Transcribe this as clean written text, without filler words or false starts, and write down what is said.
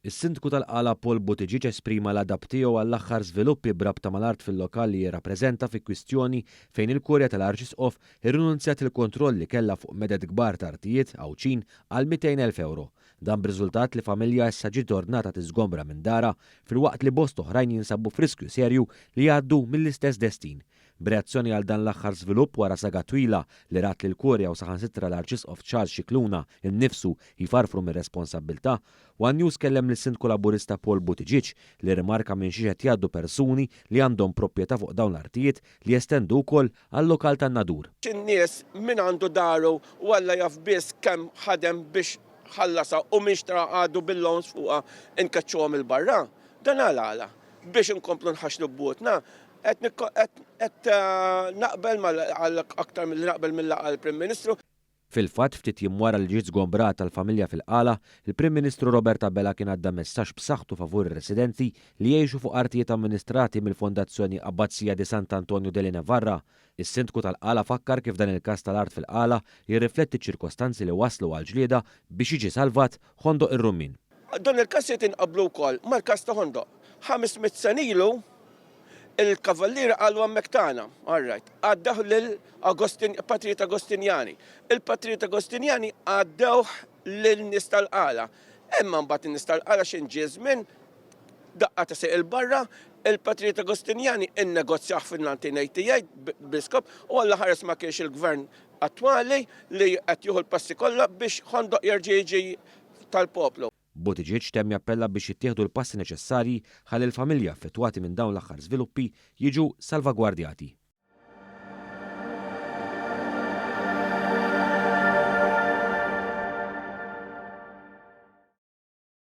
Is-Sindku tal-Qala Paul Buttigieg esprima l-għadab tiegħu għall-aħħar żviluppi b'rabta mal-art fil-lokal li jirrappreżenta fi kwistjoni fejn il-Kurja tal-Arċisqof irrinunzjat il-kontroll li kellha fuq meded kbar ta' artijiet Għawdxin għal 200,000 ewro. Dan b'riżultat li familja issa ġiet ordnata tiżgombra minn darha filwaqt li bosta oħrajn jinsabu f'riskju serju li jgħaddu mill-istess destin. B'reazzjoni għal dan l-aħħar żvilupp wara saga twila li rat lill-Kurja u saħansitra l-Arċisqof Charles Scicluna nnifsu jfarfru mir-responsabbiltà, one News kellem lis-Sindku Laburista Paul Buttigieg li rrimarka minn xiex qed jgħaddu persuni li għandhom proprjetà fuq dawn l-artijiet li jestendu wkoll għal-lokal tan-Nadur. In-nies min għandu daru u Alla jaf biss kemm ħadem biex ħallasha u min xtraha għadu bil-loans fuqha nkeċċuhom 'il barra. Dan għal għala? Biex inkomplu nħaxxnu b'butna? Qed qed naqbel mal aktar milli naqbel mill-laqgħa l-Prim Ministru. Fil-fatt, ftit jiem wara li ġiet żgombrata l-familja fil-Qala, il-Prim Ministru Robert Abela kien għadda messaġġ b'saħħtu favur ir-residenti li jgħixu fuq artijiet amministrati mill-Fondazzjoni Abbazia di Sant'Antonio delle Navarra. Is-Sindku tal-Qala fakkar kif dan il-każ tal-art fil-Qala jirrifletti ċ-ċirkostanzi li wasslu għall-ġlieda biex jiġi salvat Ħondoq ir-Rummien. Dan il-każ irid inqabblu wkoll mal-każ ta' Ħondoq. 500 sena ilu il-kavallieri qalu hemmhekk tagħna, all right, għaddewh lil Agostin, Patrijiet Agostinjani. Il-Patrijiet Agostinjani għaddewh lil nies tal-Qala. Imma mbagħad in-nies tal-Qala x'in ġie żmien daqqa ta' sieq il-barra, il-Patrijiet Agostinjani innegozjawh fin-1988 bl-iskop u Alla ħares ma kienx il-gvern attwali li qed jieħu l-passi kollha biex Ħondoq jerġa' jiġi tal-poplu. Buttigieg temm jappella biex jittieħdu l-passi neċessarji ħalli l-familji affettwati minn dawn l-aħħar żviluppi jiġu salvagwardjati.